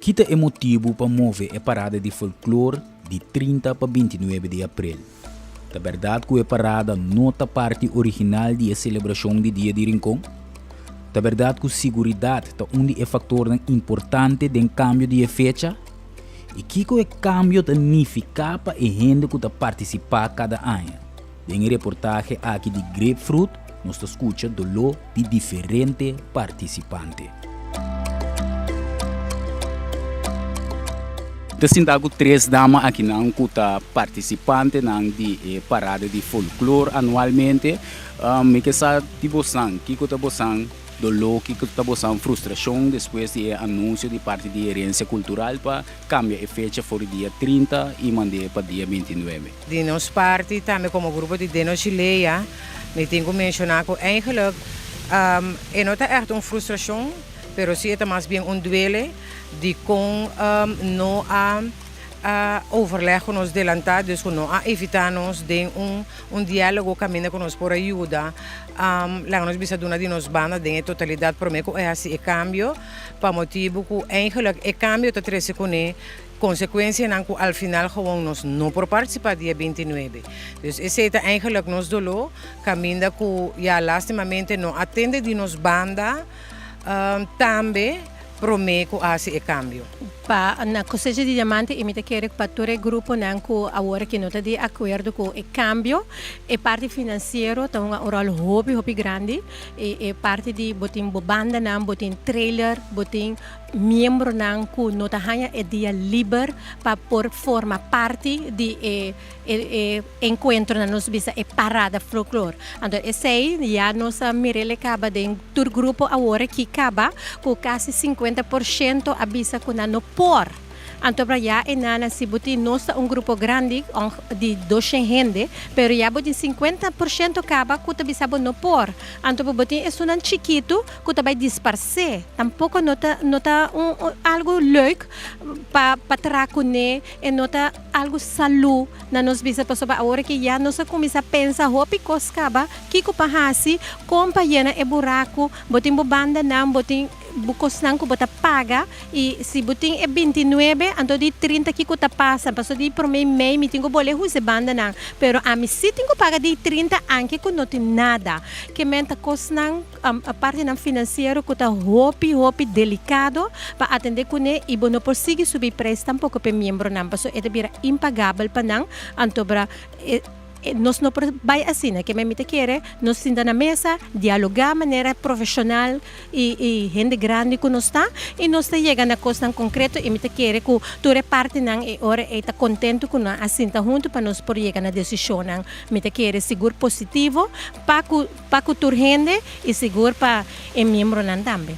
Ki ta e motibu pa move e parada di folklor di 30 pa 29 di aprel? Ta bèrdat ku e parada no ta parti original di e selebrashon di Dia di Rincon? Ta bèrdat ku siguridat ta un di e faktornan importante den kambio di e fecha? I kiko e kambio ta nifiká pa e hende ku ta partisipá kada aña? Den e reportahe aki di Grapefruit nos ta skucha doló di diferente partisipante. Ta sinta ku tres dama akinan ku ta partisipantenan di e parada di folklor anualmente. Mi ke sa di bosan, kiko ta bosan doló, kiko ta bosan frustrashon despues di e anunsio di parti di Herensia Kultural pa kambia e fecha for di dia 30 i mand'é pa dia 29? Di nos parti tambe komo grupo di Deno Chilea mi tin ku menshoná ku eigenlijk e no ta ègt un frustrashon pero si e ta mas bien un duele di kon no a overleg ku nos delantá dus ku no a evitá nos den un un diálogo kaminda ku nos por a yuda laga nos bisa duna di nos banda den e totalidat promé ku e hasi e kambio pa motibu ku eigenlijk e kambio ta trese kuné Konsekuensianan ku al final gewoon nos no por partisipá dia 29. Dus esei ta eigenlijk nos doló, kaminda ku ya lastimamente no a tende di nos banda tambe promé ku a hasi e kambio. Pa na Kosecha di Diamante i mi ta kere pa tur e gruponan ku awor aki no ta di akuerdo ku e kambio, e parti finansiero ta hunga un ròl hopi hopi grandi i e parti di bo tin bo bandanan, bo tin trailer, bo tin Miembronan ku no ta haña e dia liber pa por forma parti di e e enkuentronan, nos bisa e parada folklor. Anto esei ya nos a mir'el e kaba den tur grupo awor aki kaba ku kasi 50% a bisa ku nan no por. Anto pra ya e nana si bo tin nos ta un grupo grandi di doshen hende pero ya bo tin 50% kaba ku ta bisa bo no por. Anto bo tin esunnan chikitu ku ta bai disparsé tampoko no ta no ta un algu leuk pa pa traha kuné e no ta algu salú na nos bisa pasobra awor aki ya nos a kuminsá pensa hopi kos kaba kiko pa hasi kon pa yena e buraku bo tin bo bandanan bo tin bo kosnan ku bo ta paga i si bo tin e 29 anto di 30 kiko ta pasa pasobra di promé mei mi tin ku bolbe usa e bandanan pero ami si tin ku paga di 30 anke ku no tin nada ke men ta kosnan. Partinan finansiero ku ta hopi hopi delikado pa atendé kuné i bo no por sigui subi preis tampoko pa e miembronan pasobra e ta bira impagabel pa nan anto bra nos no por bai asina ke mi ta kere nos sinta na mesa dialogá manera profeshonal i i hende grandi ku nos ta i nos ta yega na kosnan konkreto i mi ta kere ku tur e partinan e ora ei ta kontentu ku nan a sinta huntu pa nos por yega na desishonnan mi ta kere sigur positivo pa ku Pa ku tur hende i sigur pa e miembronan tambe.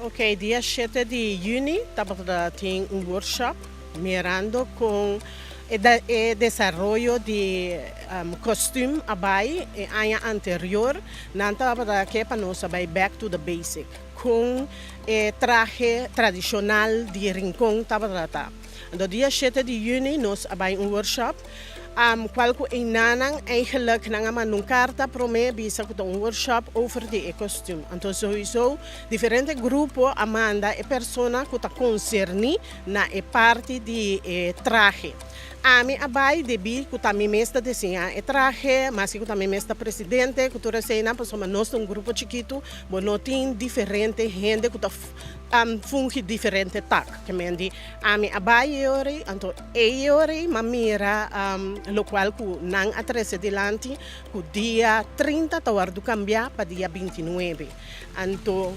Ok, dia shete di juni tabata tin un workshop mirando con e desaroyo di kostuum a bai e aña anterior. Nan tabata ke pa nos a bai back to the basic con e trahe tradicional di Rincon tabata ta. Anto dia shete di juni nos a bai un workshop. Cual cu einanan eigenlijk nan a manda un carta prome bisa cu ta un workshop over di e kostuum. Anto sowieso diferente grupo a manda e persona cu ta concerni na e parti di e trahe. Ami a bay debi cu ta mi mes ta diseña e trahe, maske cu ta mi mes ta presidente cu tur eseinan pasobra nos ta un grupo chikitu, bo no tin diferente hende cu ta fungi diferente tak. Ke men di ami a bay e ora ei, anto E ora m'a mira lokual ku nan a trese dilanti ku dia 30 ta wòrdu kambiá pa dia 29. Anto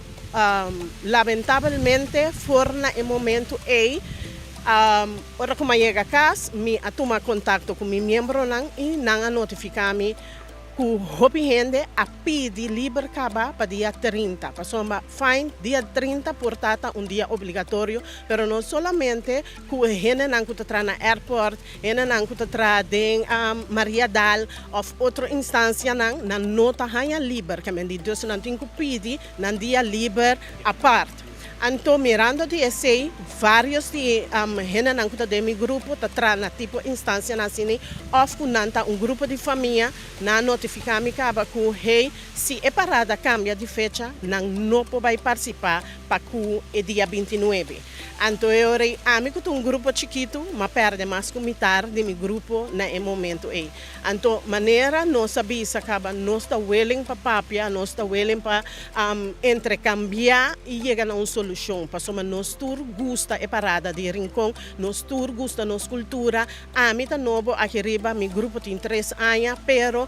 lamentabelmente for na e momentu ei ora ku m'a yega kas mi a tuma kontakto ku mi miembronan i nan a notifiká mi ku hopi hende a pidi liber kaba pa dia 30, pasobra fine dia 30 por ta ta un dia obligatorio, pero no solamente ku e hendenan ku ta traha na airport, hendenan ku ta traha den Mariadal òf otro instansianan, nan no ta haña liber, ke men di dus nan tin ku pidi nan dia liber apart. Anto mirando di esei, varios di hendenan ku ta den mi grupo ta traha na tipo instansianan asina òf ku nan ta un grupo di famia, nan a notifiká mi kaba ku hey, si e parada kambia di fecha, nan no por bai partisipá pa ku e dia 29. Anto e ora ei ami ku ta un grupo chikitu, m'a pèrdè mas ku mitar di mi grupo na e momentu ei. Anto manera nos a bisa kaba nos ta willing pa papia, nos ta willing pa entrekambiá i yega na un solushon pasobra nos tur gusta e parada di Rincon, nos tur gusta nos kultura. Ami ta nobo aki riba, mi grupo tin 3 aña, pero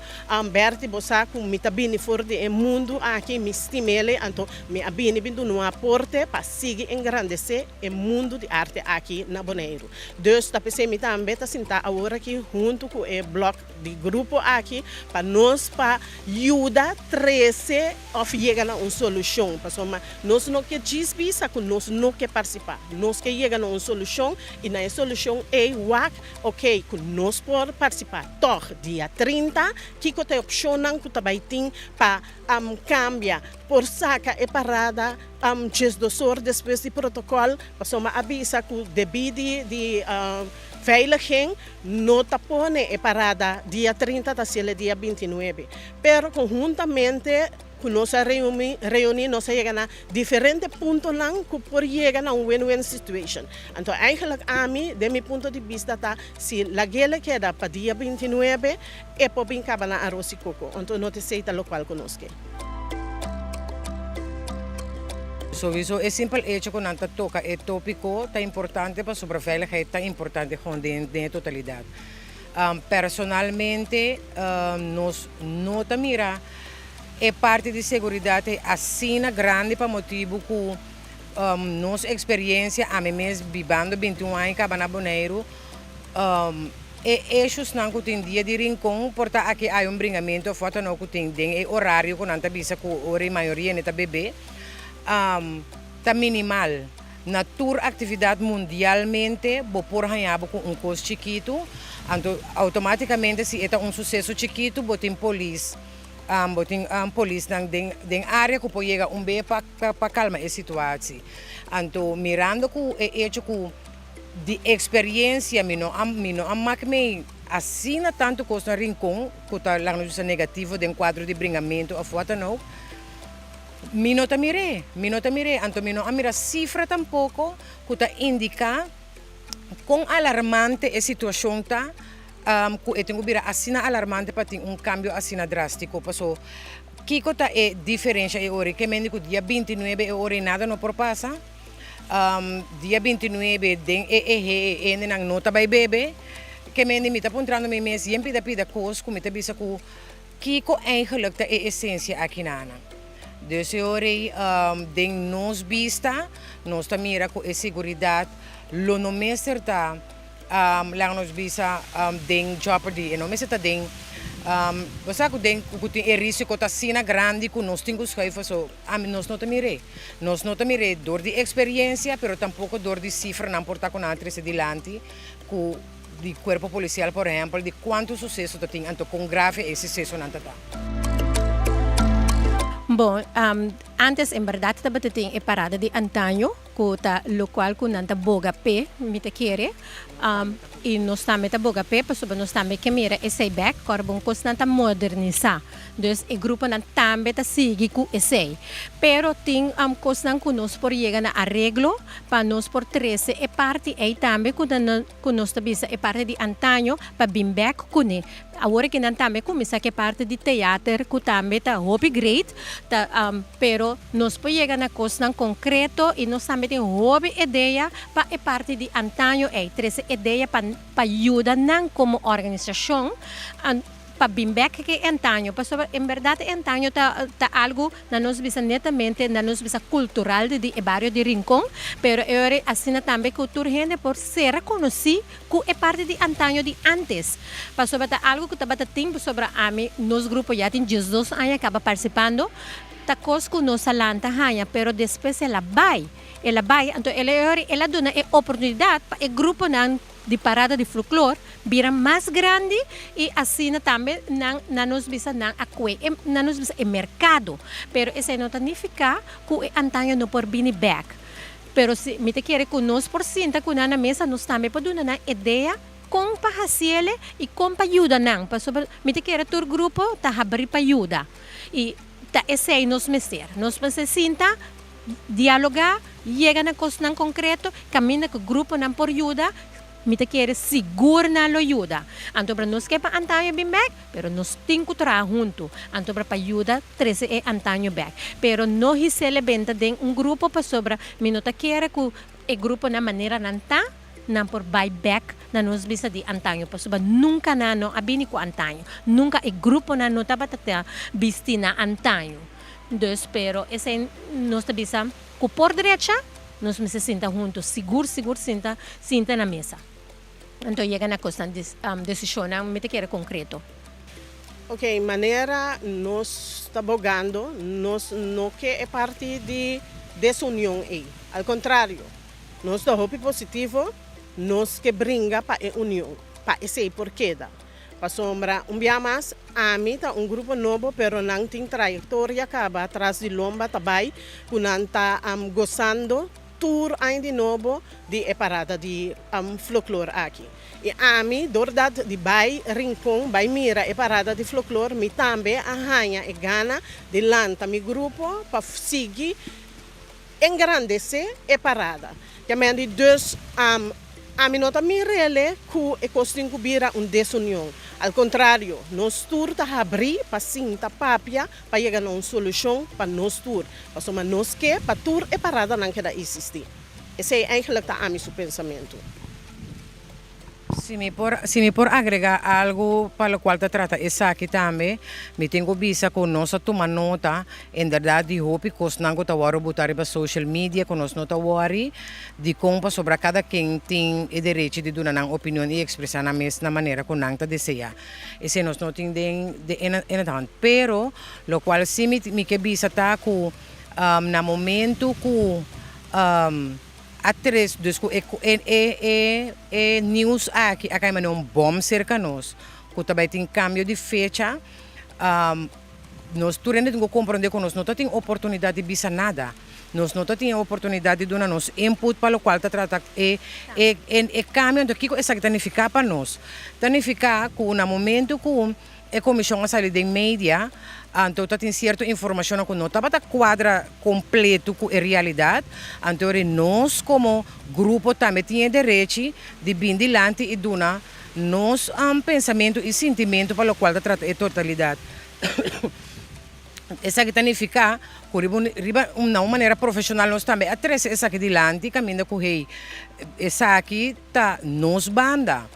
Bertie bo sa ku mi ta bini for di e mundu aki, mi stim'el, anto mi a bini bin duna un aporte pa sigui engrandesé e mundu di arte aki na Boneiru. Dus ta p'esei mi tambe ta sintá awor aki huntu ku e blòk di grupo aki pa nos pa yuda trese òf yega na un solushon. Pasobra nos no ke djis bisa ku nos no ke partisipá. Nos ke yega na un solushon i na e solushon ei wak oke ku nos por partisipá tòg dia 30. Kiko ta e opshonnan ku ta bai tin pa kambia por saka e parada 12 or despues di protokòl, pasobra a bisa ku debí di di veiliging no ta pone e parada dia 30 ta hasiel e dia 29. Pero konhuntamente ku nos a reuní nos a yega na diferente puntonan ku por yega na un win-win situation. Anto eigenlijk ami den mi punto di bista ta si lag'el keda pa dia 29 e por bin kaba na aros i koko. Anto no ta esei ta lokual ku nos ke. Sowiso e simpel echo ku nan ta toka e topiko ta importante pasobra veiligheid ta importante gewoon den e totalidat. Personalmente nos no ta mira e parti di seguridat ei asina grandi pa motibu ku nos eksperiencia, ami mes bibando 21 aña kaba na Boneiru, E eshusnan ku tin dia di Rincon por ta aki hay un bringamentu of wat dan ook ku tin den e orario ku nan ta bisa ku ora e mayoria hende ta bebe, ta minimal. Na tur aktividat mundialmente bo por haña bo ku un kos chikitu, anto outomatikamente si e ta un suseso chikitu bo tin polis, bo tin polisnan den den área ku por yega un be pa pa kalma e situatie. Anto mirando ku e echo ku. Di experiencia mi no a mi no a mak mei asina tanto cos na Rincon cu ta laga nos bisa negativo den cuadro di bringamento of wat dan ook. Mi no ta mir'é, mi no ta mir'é. Anto mi no a mira cifra tampoco cu ta indica con alarmante e situacion ta cu e tin cu bira asina alarmante pa tin un cambio asina drastico. Paso kico ta e diferencia e ora? Ke mende cu dia 29 e ora y nada no por pasa? Dia 29 den e ehe e hendenan no ta bai bebe. Ke mende mi ta puntrando mi mes yen pida pida kos ku mi ta bisa ku kiko eigenlijk ta e esensia akinana. Dus e ora ei den nos bista nos ta mira ku e seguridat lo no mester ta Laga nos bisa den jeopardy, e no mester ta den, bo sa ku den ku tin e risiko ta asina grandi ku nos tin ku schuif paso ami nos no ta mir'é. Nos no ta mir'é dor di eksperiencia pero tampoko dor di sifranan por ta ku nan a trese dilanti ku di kuerpo polisial por ehèmpel di kuantu suseso ta tin anto kon grave e susesonan ta ta. Bon, antes en bèrdat tabata tin e parada di antaño. Ku ta lokual ku nan ta boga p'e, mi ta kere. I nos tambe ta boga p'e pasobra nos tambe ke mira esei bèk. Kòrda bon kosnan ta modernisá. Dus e gruponan tambe ta sigui ku esei. Pero tin kosnan ku nos por yega na areglo pa nos por trese e parti ei tambe ku ta ku nos ta bisa e parti di antaño pa bin bèk kuné. Awor ke nan tambe kuminsá ku e parti di teater ku tambe ta hopi great, ta pero nos por yega na kosnan konkreto i nos tambe tin hopi idea pa e parti di antaño ei, trese idea pa pa yuda nan komo organisashon pa bin bèk ku e antaño, pasobra en bèrdat e antaño ta ta algu na nos bisa netamente na nos bisa kultural di e bario di Rincon, pero e ora asina tambe ku tur hende por ser konosí ku e parti di antaño di antes, pasobra ta algu ku tabata tin pasobra ami nos grupo ya tin 12 aña kaba partisipando, ta kos ku nos a lanta haña pero despues el a bai, el a bai anto el e ora el a duna e oportunidat pa e gruponan di parada di folklor bira mas grandi i asina tambe nan na nos bisa nan a kue e na nos bisa e merkado pero esei no ta nifiká ku e antaño no por bini bèk. Pero si mi ta kere ku nos por sinta ku nan na mesa nos tambe por duna nan idea kon pa hasiele i kon pa yuda nan pasobra mi ta kere tur grupo ta habri pa yuda i ta esei nos mester. Nos mester sinta, dialoga, yega na kosnan konkreto kaminda ku gruponan por yuda. Mi ta kere sigur nan lo yuda. Anto bra nos ke pa antaño bin bek, pero nos tin ku traha huntu. Anto bra pa yuda trese e antaño bek. Pero no hisele benta den un grupo pasobra mi no ta kere ku e gruponan manera nan ta, nan por bai bek na nos bisa di antaño pasobra nunka nan no a bini ku antaño. Nunka e gruponan no tabata ta bisti na antaño. Dus pero esei nos ta bisa ku por drecha. Nos mester sinta hunto, sigur sigur sinta sinta na mesa. Anto yega na kosnan desishonnan mi ta kere konkreto. Ok, manera nos ta bogando, nos no ke e parti di desunion ei. Al kontrario, nos ta hopi positivo, nos ke bringa pa e union, pa esei por keda. Pasobra un bia mas, ami ta un grupo nobo pero nan tin trayektoria kaba tras di lomba ta bai ku nan ta gosando tur aña di nobo di e parada di floklor aki. I ami dor dat di bai Rincon bai mira e parada di floklor mi tambe a haña e gana di lanta mi grupo pa sigui engrandesé e parada. Kiamendi dus ami no ta mir'ele ku e kos tin ku bira un desunion. Al kontrario, nos tur ta habrí pa sinta papia pa yega na un solushon pa nos tur, pasobra nos ke pa tur e paradanan keda isistí. Esei eigentlik ta ami su pensamentu. Si mi por si mi por agrega algo pa locual ta trata esaki tambe, mi tin cu bisa cu nos a tuma nota inderdaad di hopi cosnan cu ta worde buta riba social media cu nos no ta worry dicon pasobra cada ken tin e derecho di duna nan opinion y expresa nan mes na manera cu nan ta desea. Esey nos no tin den in het hand. Pero locual si mi mi ke bisa ta cu na momento cu. A tres, dus ku e e e e e news aki a kai manera un bòm serka nos, ku ta bai tin kambio di fecha, nos tur hende tin ku komprondé ku nos no ta tin oportunidat di bisa nada, nos no ta tin e oportunidat di duna nos input pa lokual ta trata e e e kambio. Anto kiko esaki ta nifiká pa nos? Ta nifiká ku na momento ku E komishon a sali den media, anto ta tin sierto informashonnan ku no tabata kuadra kompleto ku e realidat, anto ori nos komo grupo tambe tin e derechi di bin dilanti i duna nos pensamentu i sintimentu pa lokual ta trata e totalidat. Esaki ta nifiká ku riba un riba na un manera profeshonal nos tambe a trese esaki dilanti kaminda ku hey esaki ta nos banda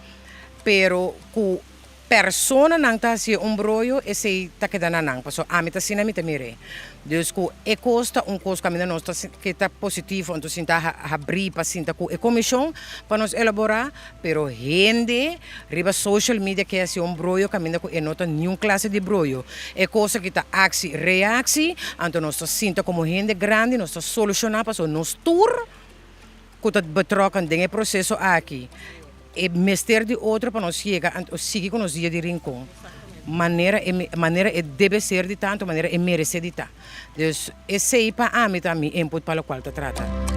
pero ku Personanan ta hacié un broyo esey ta keda na nan pasobra ami ta asina mi ta mir'é. Dus cu e cos ta un cos cu ami na nos ta ke ta positivo anto sinta habri pa sinta cu e comision pa nos elabora pero hende riba social media ke haci un broyo caminda cu e no ta niun clase di broyo. E cos aki ta actie reactie anto nos ta sinta como hende grandi nos ta soluciona pasobra nos tur cu ta betrokken den e proceso aki e mester di otro pa nos yega anto sigui cu nos dia di Rincon manera e manera e debe ser di ta anto manera e merece di ta. Dus esey pa ami ta mi input pa locual ta trata.